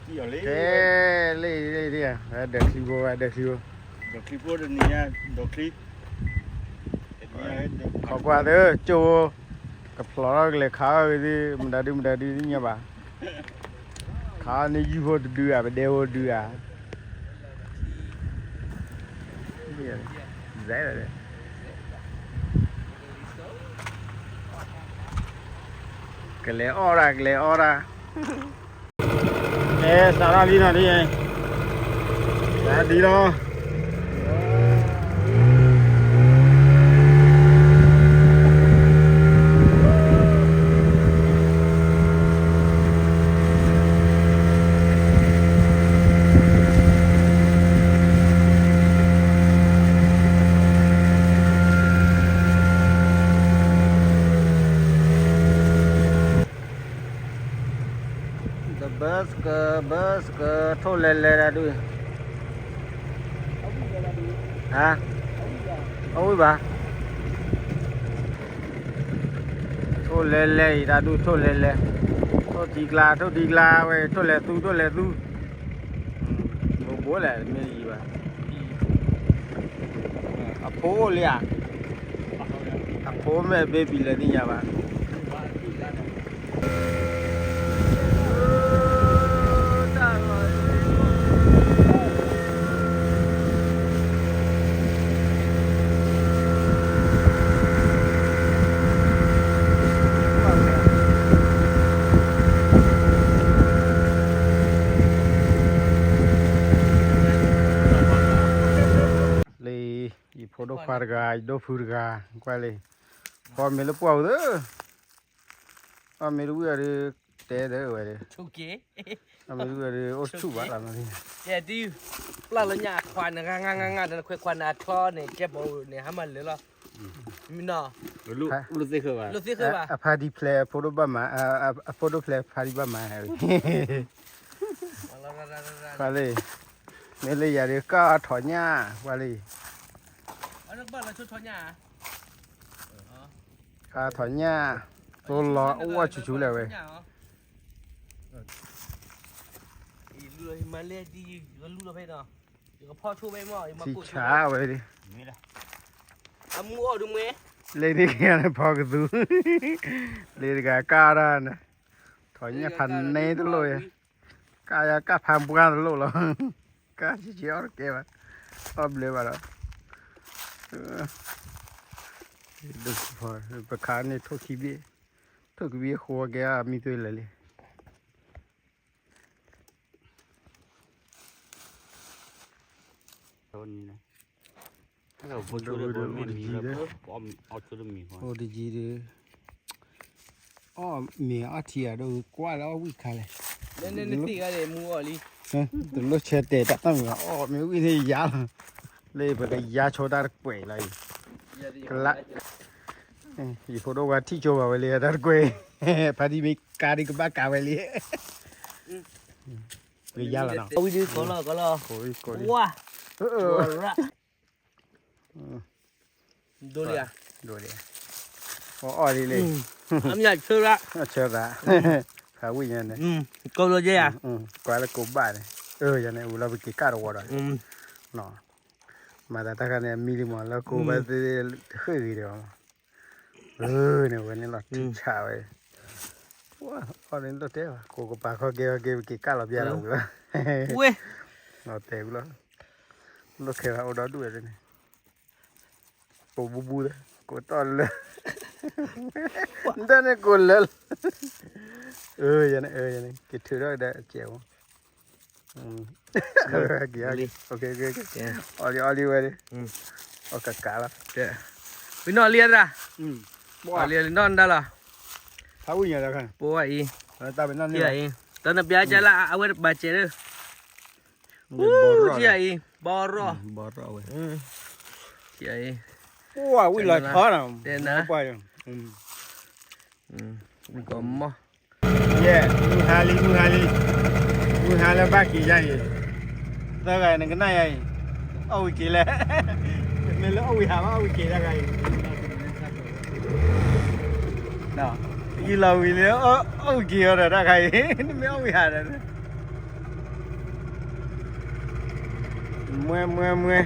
ကဲ, လ့ၣ်လ့ၣ်လ့ၣ်, ဒၢးချံဖိဝဲ ဒၢးချံဖိ, ဒၢးချံဖိတနံၤညါ, ဒၢးချံ, တနံၤညါ, ခိးကွၢ်သၢ, ကၠိဖိ, ကဖျိးထီၣ်ကလဲၤခးအီၣ်ဂ့ၤသု, မတၤဒုမတၤဒုသ့ၣ်ညါဘၣ်, ခးအီၣ်န့ၢ်ယုၢ်ဖိတဒုဧါ, ပဒဲဖိတဒုဧါ. ကလဲၤအီၣ်တၢ် ကလဲၤအီၣ်တၢ်, အဲ စးထီၣ်လံနီၤဒ်, စးဒံးလီၤ. ဘၢစကၢ ဘၢစကၢ ထိၣ်လဲၤလဲၤတၢ်ဒုး, ဟါ, အဝံၣ်ဘၣ်. ထိၣ်လဲၤလဲၤအံၤ တၢ်ဒုးထိၣ်လဲၤလဲၤ, ထိၣ်ထံကျါ ထိၣ်ထံကျါဝဲ ထိၣ်လဲၤသူ ထိၣ်လဲၤသူ, ဘိဘိလဲၣ် မ့ၢ်ယံၤဘၣ်, အဖိအိၣ်လံဧါ, အဖိမ့ၢ်အဘ့ဘံၣ်လဲၣ်သ့ၣ်ညါဘၣ်. လၢ ယဖိဒိၣ်ခွါတဂၤ ယဒိၣ်ဖုတဂၤ ကွၢ်လံ, ဖီမ့ၤလၢပှၢ်ပူၤသၢ, ဖီမ့ၤတဝံၣ်အီၤဒီး တဲသၢဝဲဒီး, ဖီမ့ၤတဝံၣ်အီၤဒီး အိၣ်ဆူၣ်ဘၣ်လီၤ, ကဲဒုး, ပျၢ်လၢညါအခွါန့ၣ် ဂၤဂၤဂၤဂၤ နခွဲးခွါန့ၣ် အချီန့ၣ် ကဲပိာ်န့ၣ် ဟါမၢ်လၢာ်လီၤ, မ့ၢ်နီၤ, လိာ်သ့ၣ်ဃၢဘၣ်, အဖါတံၢ်ဖျဲးအဖိဒိၣ်ဘၣ်မၤ, အဖိဒိၣ်ဖျဲးဖါတံၢ်ဘၣ်မၤ, ကွၢ်လံ, မ့ၢ်လၢယၤဒီး ကၢ်အီၣ်ထိးညၣ် ကွၢ်လံ, ကၢ်အီၣ်ထိးညၣ်, သိလီၤအိၣ်ဝဲဆူၣ်ဆူၣ်လဲၣ်ဝဲ, ထံဆးဝဲ, လ့ၣ်န့ၣ်က့ၤန့ၣ်ဖီကသူ, လ့ၣ်တဂၤကၢ်တၢ်န့ၣ်, ထိးညၣ်ဖးနဲတလိၣ်, ကၢ်ယၤကၢ်ဖးပှၢ်တလိၣ်လီၤ, ကၢ်ဆံးဆံးအီၣ်တကဲဘၣ်, အီၣ်ဘျဲဘၣ်ဒီး ပခါန့ၣ်ထိၣ်ခံဘ့ၣ်, ထိၣ်ခံဘ့ၣ်ဃိကဲအမံၤသွဲလဲၣ်လံ. အိၣ်တယံၤဒီး, အီၣ်မ့ၤအီထံဂၤဒီးကွၢ်လၢအီၣ်ဝံၣ်ခါလဲၣ်, တလိၣ်ဆၢတဲာ်တၢ်တၢ်မံၤဘၣ်, အီၣ်မ့ၤဝံၣ်န့ၣ်ယါလီၤ, လၢပကယါဆိတၢ်တကွဲးလီၤအံၤ, ကလး, ယဖိဒိၣ်ဝါထံၣ်ကၠိဘၣ်ဝဲလံတၢ်တကွဲး, ဖါတံၢ်မ့ၢ်ကါဒ်ကဘၣ်ကါဝဲလံ, ကယါလီၤနီၤ, ဝံၤဒုးကီလီၤကီလီၤ, ဝါ, ဒိလံဧါ, ဒိလံ, အီၣ်ဒ်လဲၣ်, အဆၢသး, ဖးဝံၣ်ညါန့ၣ်, ကွၢ်လၢကိးဘၣ်န့ၣ်, ယၤန့ၣ် ဝံၤလီၤပက့ၤကၢ်တဝီဒီး, မၤသးတၢ်ခါန့ၣ် အမံလံမး လၢကိးဘၣ်သ့ၣ်သ့ၣ် တဃ့ၢ်ဂ့ၤဒီး, န့ၣ်ဝဲန့ၣ်လီၤထံဆးဝဲ, အီၣ်န့ၣ်လိၣ်တဲဘၣ် ကိးကပၤခီက့ၤခီက့ၤ ပက့ၤကၢ်လီၤဘျါဒီးဝံၤလီၤ, လီၤတဲာ်ဝံၤလီၤ, လိၣ်ခဲဘၣ်အိၣ်ဒီဒူၣ်ဝဲန့ၣ်, ကိးဘူဘူသၢ ကိးတီၢ်လၢ, ဒၣ်န့ၣ်ကိးလၢ, ယၤန့ၣ် က့ၤထုးထီၣ်ကဒါကဲးမး က့ၤ, အီၣ်လံ အီၣ်လံဝဲ, အီၣ်ကကးလီၤ, ဝံၤနီၢ်လံသရၣ်, အီၣ်လံနီၢ်နဒါလီၤ, ပိဝဲအံၤ, တၢ်နပျါကၢ်လၢ အဝဲတပာ်စဲးလၢ, ထံအံၤ, ဘီရီၣ်, ထံအံၤ, ဝံၤလီၤဆီနီၤ, တဲနၤ, ဝံၤကီးမီၢ် ယဲ, မုၢ်ဟါလံ မုၢ်ဟါလံ, မုၢ်ဟါလၢဘၣ်က့ၤယါအံၤ, သၢဂၤနကနၣ်ယါအံၤ, အီၣ်ဝံၤက့ၤလဲၣ်, မ့ၢ်လၢအီၣ်ဝံၤဟးဘၣ်အီၣ်ဝံၤက့ၤတၢ်ခါအံၤ, ယလီၤဝံၤလၢ အီၣ်ဝံၤက့ၤအီၤဒီးတၢ်ခါအံၤ, နမ့ၢ်အီၣ်ဝံၤဟးဒီး, မွဲမွဲမွဲ,